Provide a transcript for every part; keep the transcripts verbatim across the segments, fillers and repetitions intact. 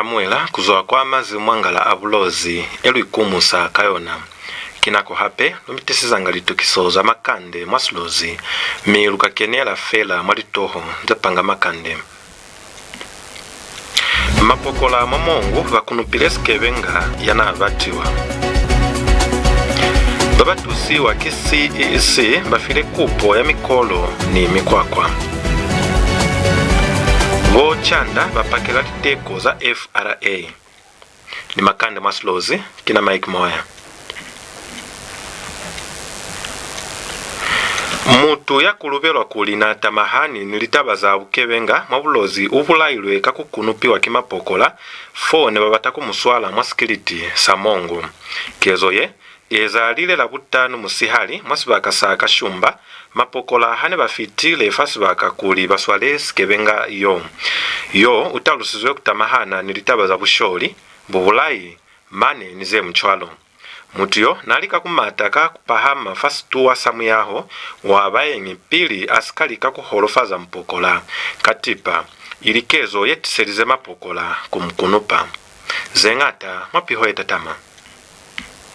Muela kuzwa kwa mazi mwa ngala a Bulozi e lu ikumusa ka yona. Ki nako hape lu mi tisezanga litukiso za makande mwa Silozi, mi lu ka kenela fela mwa litoho ze panga makande. Mapokola mwa Mongu ba kunupile sikebenga ya n'a batiwa. Ba ba tusiwa ki C E E C ba file kupo ya mikolo ni mikwakwa. Bo Chanda ba pakela liteko za F R A. Ni makande mwa Silozi, ki na Mike Moya. Mutu ya kulubelwa kuli n'a tamahani ni litaba za bukebenga mwa Bulozi u bulailwe ka ku kunupiwa ki mapokola fo ne ba bata ku mu swala mwa sikiliti sa Mongu. Kezo ye i ezahalile Labutanu musihali mwa sibaka sa Kashumba, mapokola ha ne ba fitile fa sibaka kuli ba swale sikebenga yo. Yo u talusizwe ku tamahana ni litaba za busholi, bubulai, mane ni ze mu cwalo. Mutu yo n'a lika ku mata ka ku pahama fa situwa sa muyaho wa baenyi pili a si ka lika ku holofaza mupokola ka tipa, ili kezo ye tiselize mapokola ku mu kunupa. Ze ñata mwa piho ye tatama.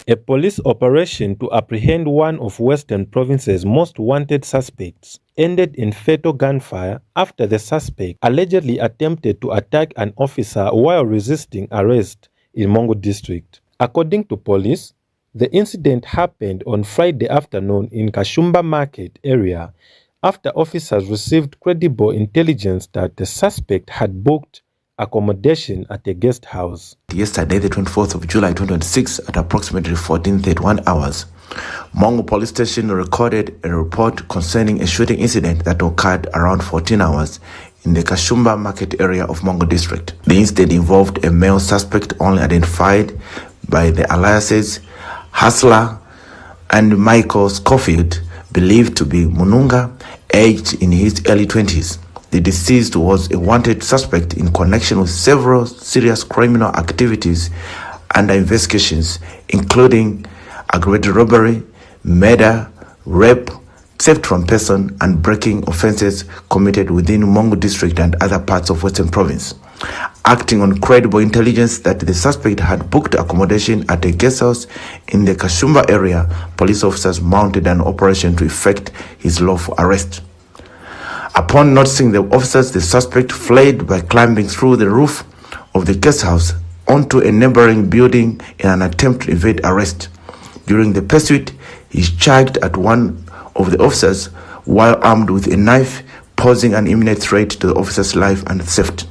A police operation to apprehend one of Western Province's most wanted suspects ended in fatal gunfire after the suspect allegedly attempted to attack an officer while resisting arrest in Mongu District. According to police, the incident happened on Friday afternoon in Kashumba Market area after officers received credible intelligence that the suspect had booked accommodation at a guest house. Yesterday, the twenty-fourth of July twenty twenty-six, at approximately fourteen thirty-one hours, Mongu Police Station recorded a report concerning a shooting incident that occurred around fourteen hours in the Kashumba Market area of Mongu District. The incident involved a male suspect only identified by the aliases Hustler and Michael Scofield, believed to be Mununga, aged in his early twenties. The deceased was a wanted suspect in connection with several serious criminal activities under investigations, including aggravated robbery, murder, rape, theft from person, and breaking offences committed within Mongu District and other parts of Western Province. Acting on credible intelligence that the suspect had booked accommodation at a guest house in the Kashumba area, police officers mounted an operation to effect his lawful arrest. Upon noticing the officers, the suspect fled by climbing through the roof of the guest house onto a neighboring building in an attempt to evade arrest. During the pursuit, he charged at one of the officers while armed with a knife, posing an imminent threat to the officer's life and safety.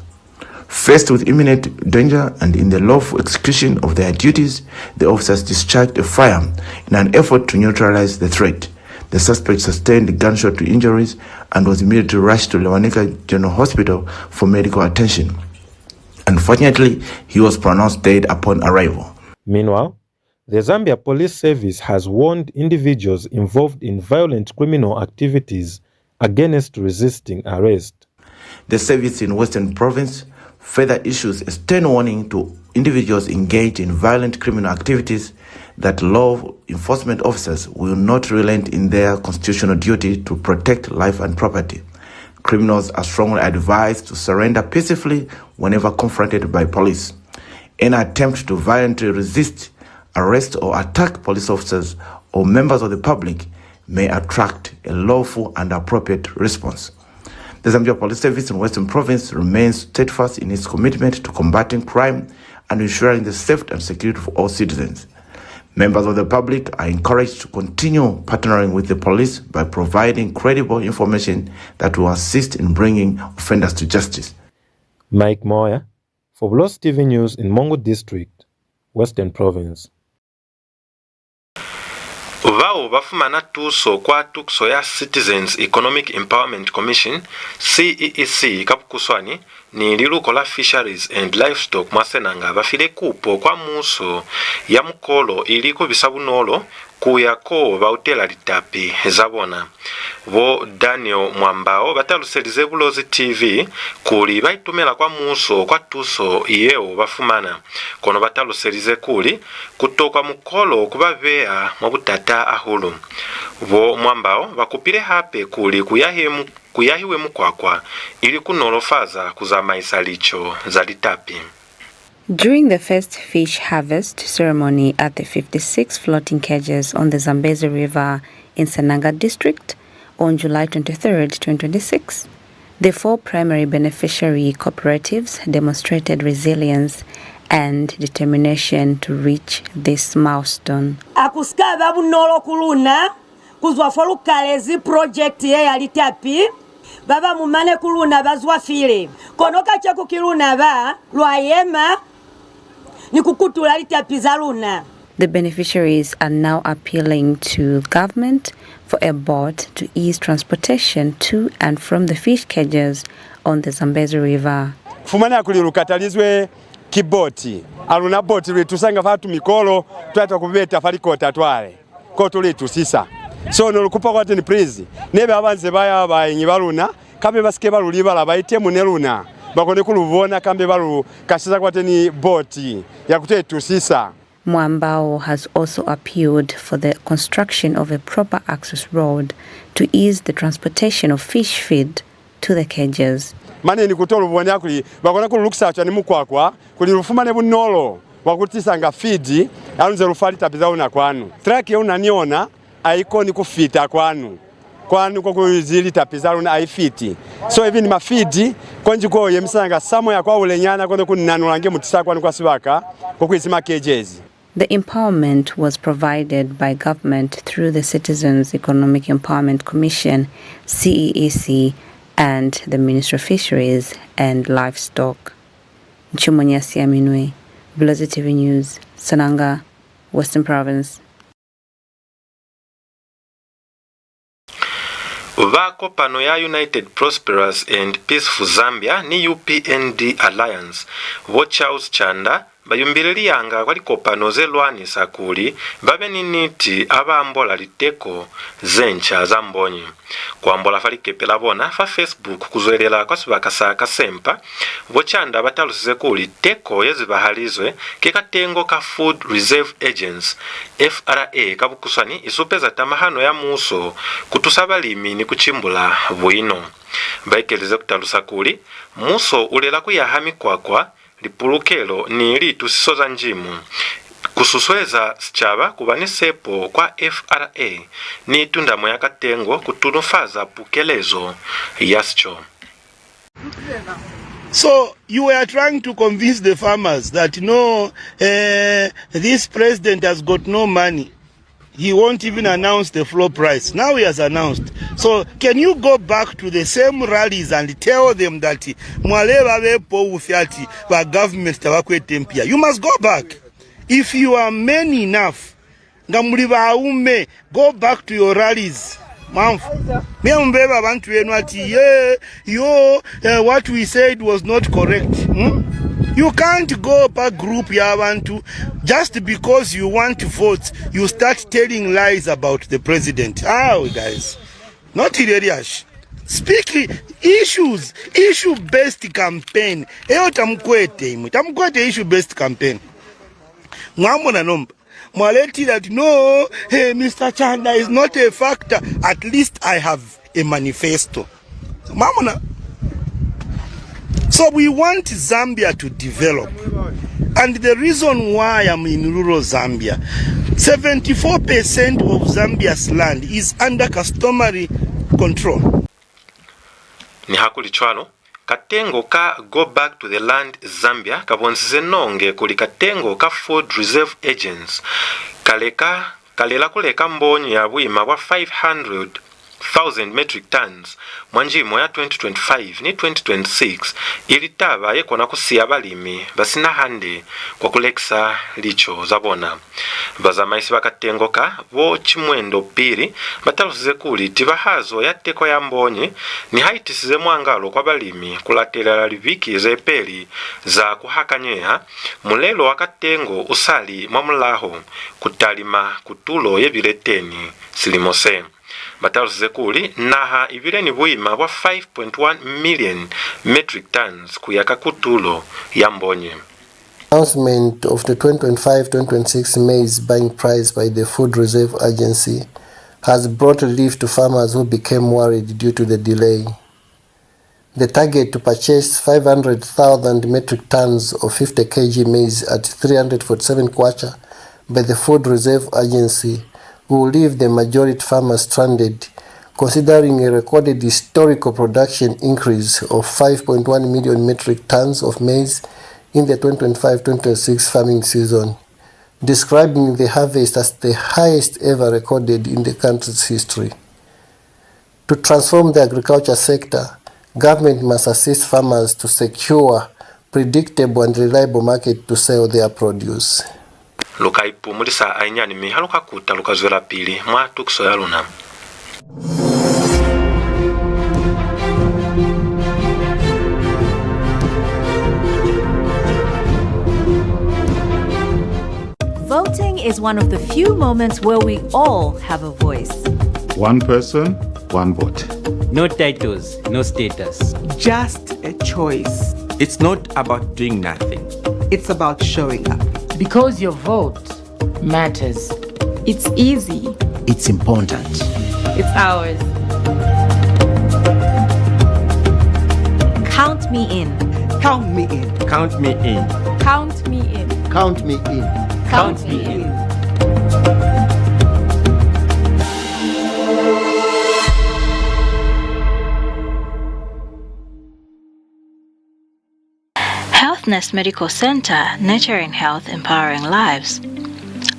Faced with imminent danger and in the lawful execution of their duties, the officers discharged a firearm in an effort to neutralize the threat. The suspect sustained gunshot injuries and was immediately rushed to Lewanika General Hospital for medical attention. Unfortunately, he was pronounced dead upon arrival. Meanwhile, the Zambia Police Service has warned individuals involved in violent criminal activities against resisting arrest. The service in Western Province further issues a stern warning to individuals engaged in violent criminal activities that law enforcement officers will not relent in their constitutional duty to protect life and property. Criminals are strongly advised to surrender peacefully whenever confronted by police. Any attempt to violently resist arrest or attack police officers or members of the public may attract a lawful and appropriate response. The Zambia Police Service in Western Province remains steadfast in its commitment to combating crime and ensuring the safety and security for all citizens. Members of the public are encouraged to continue partnering with the police by providing credible information that will assist in bringing offenders to justice. Mike Moya, for Bulozi T V News in Mongu District, Western Province. Bao ba fumana tuso kwa tukiso ya Citizens Economic Empowerment Commission, C E E C ka bukuswani, ni liluko la Fisheries and Livestock mwa Senanga ba file kupo kwa muuso ya mukolo ili ku bisa bunolo ku ya ko ba utela litapi za bona. Bo Daniel Mwambao ba taluselize Bulozi T V kuli ba itumela kwa muuso kwa tuso yeo ba fumana, kono ba taluselize kuli ku tokwa mukolo ku ba beya mwa butata hahulu. Bo Mwambao ba kupile hape kuli ku yahe mu-, ku yahiwe mukwakwa ili ku nolofaza ku zamaisa lico za litapi. During the first fish harvest ceremony at the fifty-six floating cages on the Zambezi River in Senanga District on July twenty-third, twenty twenty-six, the four primary beneficiary cooperatives demonstrated resilience and determination to reach this milestone. Akusikaba bunolo ku luna kuzwa fo lukalezi project ye ya litapi. Babañwi mane ku luna ba zwafile, kono kaceku ki luna ba lwa yema ni ku kutula litapi za luna. The beneficiaries are now appealing to government for a boat to ease transportation to and from the fish cages on the Zambezi River. Fumana kuli lu katalizwe ki boti. A lu na boti lu itusanga fa tumikolo twa twa ku beta fa likota twale ko tu lu itusisa. So no lu kupa kwateni, please, nebe ha ba nze ba ya baenyi ba luna, kambe ba si ke ba lu libala, ba itemune luna, ba kone ku lu bona, kambe ba lu kashiza kwateni boti ya ku to itusisa. Mwambao has also appealed for the construction of a proper access road to ease the transportation of fish feed to the cages. Mane ni ku to lu bona kuli ba kona ku lu lukisa cwani mukwakwa kuli lu fumane bunolo bwa ku tisanga feed ha lu nze lu fa litapi za luna kwanu. Truck ye u na ni yona ha i koni ku fita kwanu. Kwanu ko ku zi litapi za luna ha i fiti. So even ma feed konji ko yemisanga somewhere kwa hulenyana kono ku nanula nge mu tisa kwanu kwa sibaka ko ku izi ma cages. The empowerment was provided by government through the Citizens Economic Empowerment Commission, C E E C, and the Ministry of Fisheries and Livestock. Nchimonyi ya Siaminwe, Bulozi T V News, Senanga, Western Province. Ba kopano ya United Prosperous and Peaceful Zambia ni U P N D Alliance, bo Charles Chanda, ba yumbile liyanga kwa likopano ze lwanisa kuli ba be ni niti ha ba ambola liteko ze nca za mbonyi. Ku ambola fa likepe la bona fa Facebook ku zwelela kwa sibaka sa Kasempa, bo Chanda ba talusize kuli teko ye zibahalizwe ki katengo ka Food Reserve Agency, F R A ka bukuswani, i supeza tamahano ya muuso ku tusa balimi ni ku cimbula buino. Ba ekelize ku talusa kuli muuso u lela ku yaha mikwakwa, lipulukelo ni liitusiso za njimu, ku susueza sicaba ku ba ni sepo kwa F R A ni tundamo ya katengo ku tunufaza pukelezo ya sico. So you were trying to convince the farmers that no, eh, this president has got no money. He won't even announce the floor price. Now he has announced. So can you go back to the same rallies and tell them that mwaleba be po ufyati ba government tabakwete mpia? You must go back. If you are men enough, nga muli baume, go back to your rallies. Mwamfu. Mia mubeba bantu benu ati, yeah, yo, uh, what we said was not correct. Hmm? You can't go pa group ya bantu just because you want votes, you start telling lies about the president. How, guys? Not really. Speak issues, issue based campaign. Eyo tamukwete imwe, tamukwete issue based campaign. Mwamona nomba. Mwaleti that no, hey, Mister Chanda is not a factor. At least I have a manifesto. Mwamona? So we want Zambia to develop. And the reason why I'm in rural Zambia, seventy-four percent of Zambia's land is under customary control. Nihakulicwalo, katengo ka Go Back to the Land Zambia ka bonisize nonge kuli katengo ka Food Reserve Agency ka leka, ka lela ku leka mbonyi ya buima bwa five hundred thousand metric tons mwa njimo ya twenty twenty-five ni twenty twenty-six, ili taba ye kona ku siya balimi ba si na hande kwa ku lekisa lico za bona. Bazamaisi ba katengo ka, bo Chimwendo Pili, ba talusize kuli tibahazo ya teko ya mbonyi niha i tisize mwangalo kwa balimi ku latelela libiki ze peli za ku hakanyeha, mulelo wa katengo u sa li mwa mulaho ku talima kutulo ye bile teni silimo se. Ba talusize kuli naha i bile ni buima bwa five point one million metric tons ku ya ka kutulo ya mbonyi. Announcement of the twenty twenty-five twenty twenty-six maize buying price by the Food Reserve Agency has brought relief to farmers who became worried due to the delay. The target to purchase five hundred thousand metric tons of fifty kilogram maize at three hundred forty-seven kwacha by the Food Reserve Agency will leave the majority farmers stranded, considering a recorded historical production increase of five point one million metric tons of maize in the twenty twenty-five twenty twenty-six farming season, describing the harvest as the highest ever recorded in the country's history. To transform the agriculture sector, government must assist farmers to secure predictable and reliable market to sell their produce. Lu ka ipumulisa hainyani, mi ha lu ka kuta, lu ka zwelapili mwa tukiso ya luna. Voting is one of the few moments where we all have a voice. One person, one vote. No titles, no status. Just a choice. It's not about doing nothing. It's about showing up. Because your vote matters. It's easy. It's important. It's ours. Count me in. Count me in. Count me in. Count me in. Count me in. Count me in. Health Nest Medical Center, nurturing health, empowering lives.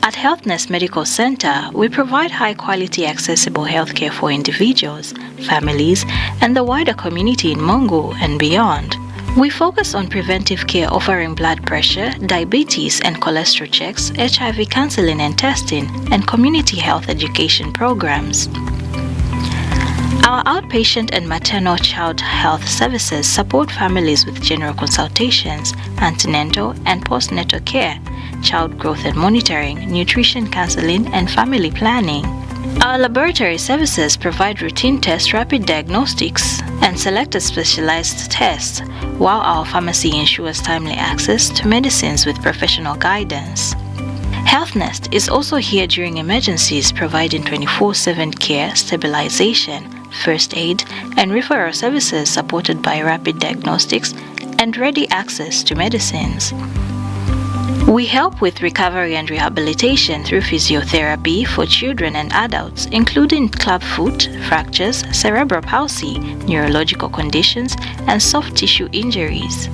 At Health Nest Medical Center, we provide high-quality, accessible healthcare for individuals, families, and the wider community in Mongu and beyond. We focus on preventive care, offering blood pressure, diabetes, and cholesterol checks, H I V counseling and testing, and community health education programs. Our outpatient and maternal child health services support families with general consultations, antenatal and postnatal care, child growth and monitoring, nutrition counseling, and family planning. Our laboratory services provide routine tests, rapid diagnostics, and selected specialized tests, while our pharmacy ensures timely access to medicines with professional guidance. Health Nest is also here during emergencies, providing twenty-four seven care, stabilization, first aid, and referral services supported by rapid diagnostics and ready access to medicines. We help with recovery and rehabilitation through physiotherapy for children and adults, including clubfoot, fractures, cerebral palsy, neurological conditions, and soft tissue injuries.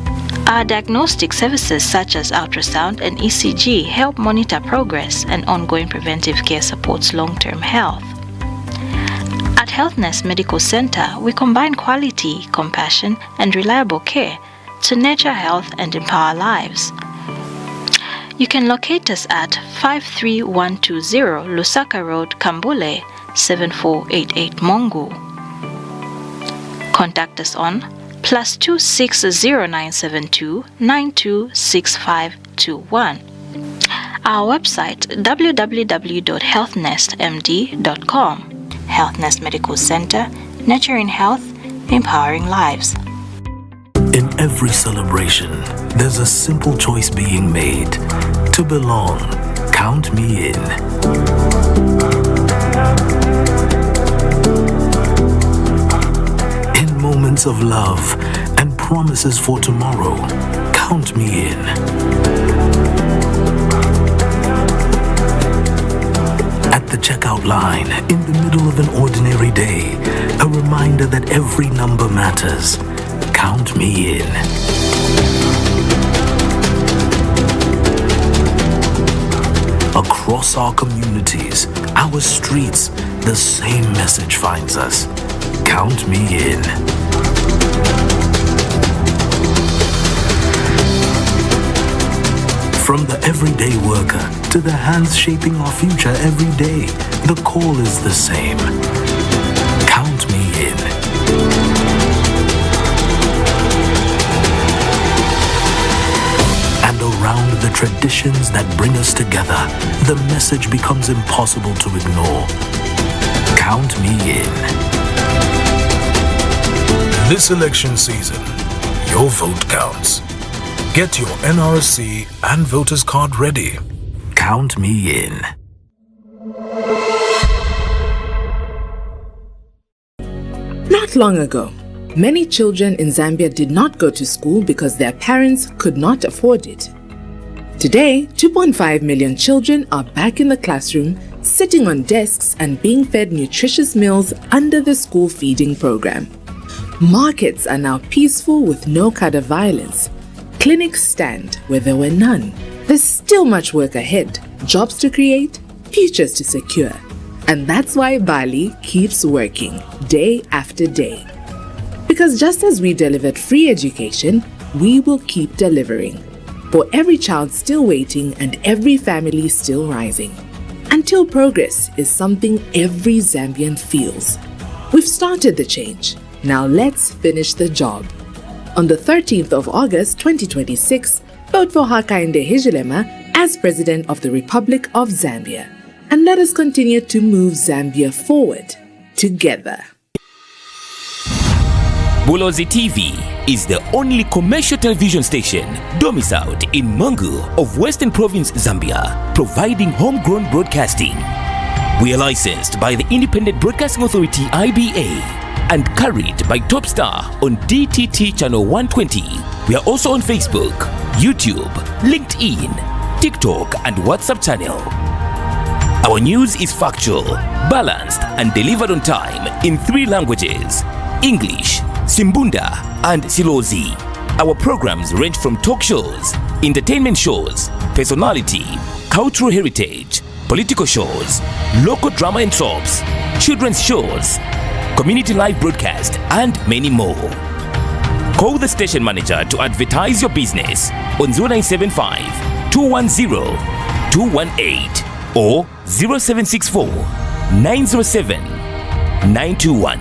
Our diagnostic services such as ultrasound and E C G help monitor progress, and ongoing preventive care supports long-term health. At Health Nest Medical Center, we combine quality, compassion, and reliable care to nurture health and empower lives. You can locate us at five three one two zero Lusaka Road, Kambule, seven four eight eight Mongu. Contact us on plus two six zero nine seven two nine two six five two one. Our website, w w w dot health nest m d dot com. Health Nest Medical Center, nurturing health, empowering lives. In every celebration, there's a simple choice being made. To belong, count me in. In moments of love and promises for tomorrow, count me in. At the checkout line, in the middle of an ordinary day, a reminder that every number matters. Count me in. Across our communities, our streets, the same message finds us. Count me in. From the everyday worker to the hands shaping our future every day, the call is the same. Count me in. And around the traditions that bring us together, the message becomes impossible to ignore. Count me in. This election season, your vote counts. Get your N R C and voter's card ready. Count me in. Not long ago, Many children in Zambia did not go to school because their parents could not afford it. Today, two point five million children are back in the classroom, sitting on desks and being fed nutritious meals under the school feeding program. Markets are now peaceful with no cadre violence. Clinics stand where there were none. There's still much work ahead, jobs to create, futures to secure. And that's why Bali keeps working day after day. Because just as we delivered free education, we will keep delivering for every child still waiting and every family still rising. Until progress is something every Zambian feels. We've started the change. Now let's finish the job. On the thirteenth of August twenty twenty-six, vote for Hakainde Hichilema as President of the Republic of Zambia. And let us continue to move Zambia forward together. Bulozi T V is the only commercial television station domiciled in Mongu of Western Province, Zambia, providing homegrown broadcasting. We are licensed by the Independent Broadcasting Authority, I B A, and carried by Top Star on D T T channel one twenty. We are also on Facebook, YouTube, LinkedIn, TikTok, and WhatsApp channel. Our news is factual, balanced, and delivered on time in three languages: English, Simbunda, and Silozi. Our programs range from talk shows, entertainment shows, personality, cultural heritage, political shows, local drama and soaps, children's shows, community live broadcast, and many more. Call the station manager to advertise your business on zero nine seven five, two one zero, two one eight or zero seven six four, nine zero seven, nine two one,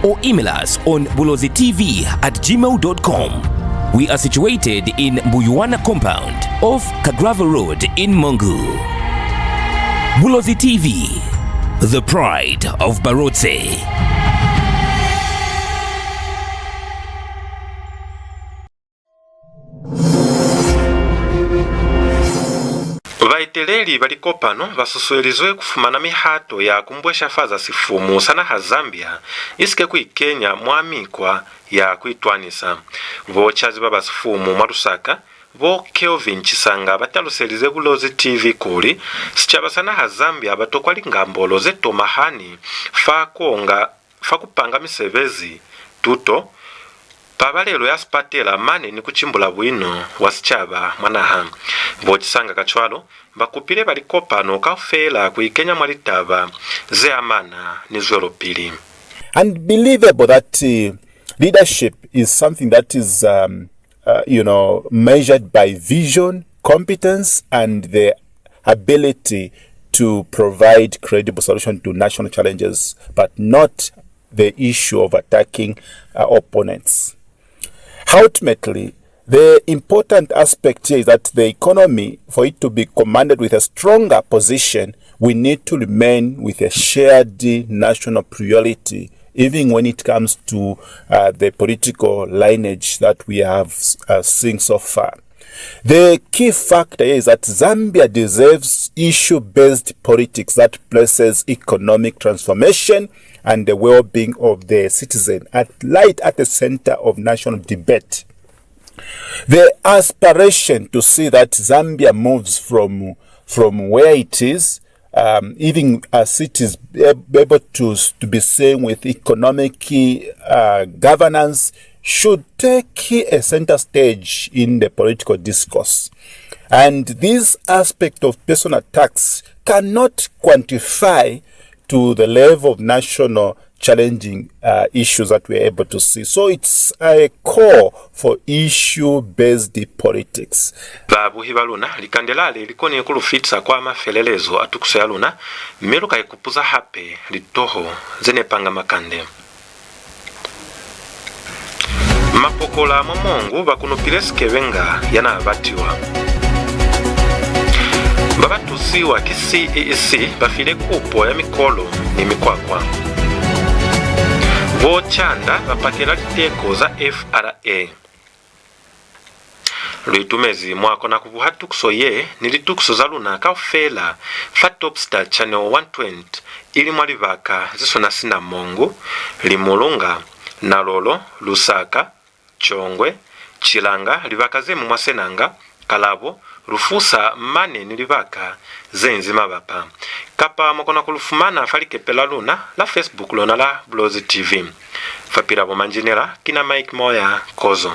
or email us on bulozi T V at gmail dot com. We are situated in Mbuyuwana compound off Kagrava Road in Mongu. Bulozi T V, the pride of Barotse. Baeteleli ba likopano ba susuelizwe ku fumana mihato ya ku mbweshafaza sifumu sa naha Zambia i si ke ku ikenya mwa mikwa ya ku itwanisa. Bo caziba ba sifumu mwa Lusaka, bo Kelvin Chisanga, ba taluselize Bulozi T V kuli sicaba sa naha Zambia ba tokwa lingambolo ze tomahani fa ku onga fa ku panga misebezi, tuto, pabalelo ya sipatela mane ni ku cimbula buino bwa sicaba mwa naha. Bo Chisanga kacwalo ba kupile ba likopano kaufela ku ikenya mwa litaba ze amana ni zwelopili. Unbelievable that uh, leadership is something that is um, uh, you know, measured by vision, competence, and the ability to provide credible solution to national challenges, but not the issue of attacking uh, opponents. Ultimately, the important aspect here is that the economy, for it to be commanded with a stronger position, we need to remain with a shared national priority, even when it comes to uh, the political lineage that we have uh, seen so far. The key factor here is that Zambia deserves issue-based politics that places economic transformation and the well-being of the citizen at right at the center of national debate. The aspiration to see that Zambia moves from from where it is, um, even as it is ab- able to to be seen with economic uh, governance, should take a center stage in the political discourse. And this aspect of personal attacks cannot quantify to the level of national challenging uh, issues that we are able to see. So it's a call for issue-based politics. Babuhi ba luna, likande lale li koni ku lu fitisa kwa mafelelezo a tukiso ya luna, mi lu ka ikupuza hape litoho ze ne panga makande. Mapokola mwa Mongu ba kunupile sikebenga ya n'a batiwa. Ba ba tusiwa ki C E E C ba file kupo ya mikolo ni mikwakwa. Bo Chanda ba pakela liteko za F R A. Lu itumezi mwa kona ku buha tukiso ye ni litukiso za luna kaufela fa Topstar Channel one twenty, ili mwa libaka ze swana sina Mongu, Limulunga, Nalolo, Lusaka, Chongwe, Chilanga, libaka ze ñwi mwa Senanga, Kalabo, Lufusa, mane ni libaka ze inzi mabapa. Kapa mwa kona ku lu fumana fa likepe la luna la Facebook, lona la Bulozi T V. Fa pila bo manjinela, ki na Mike Moya, kozo.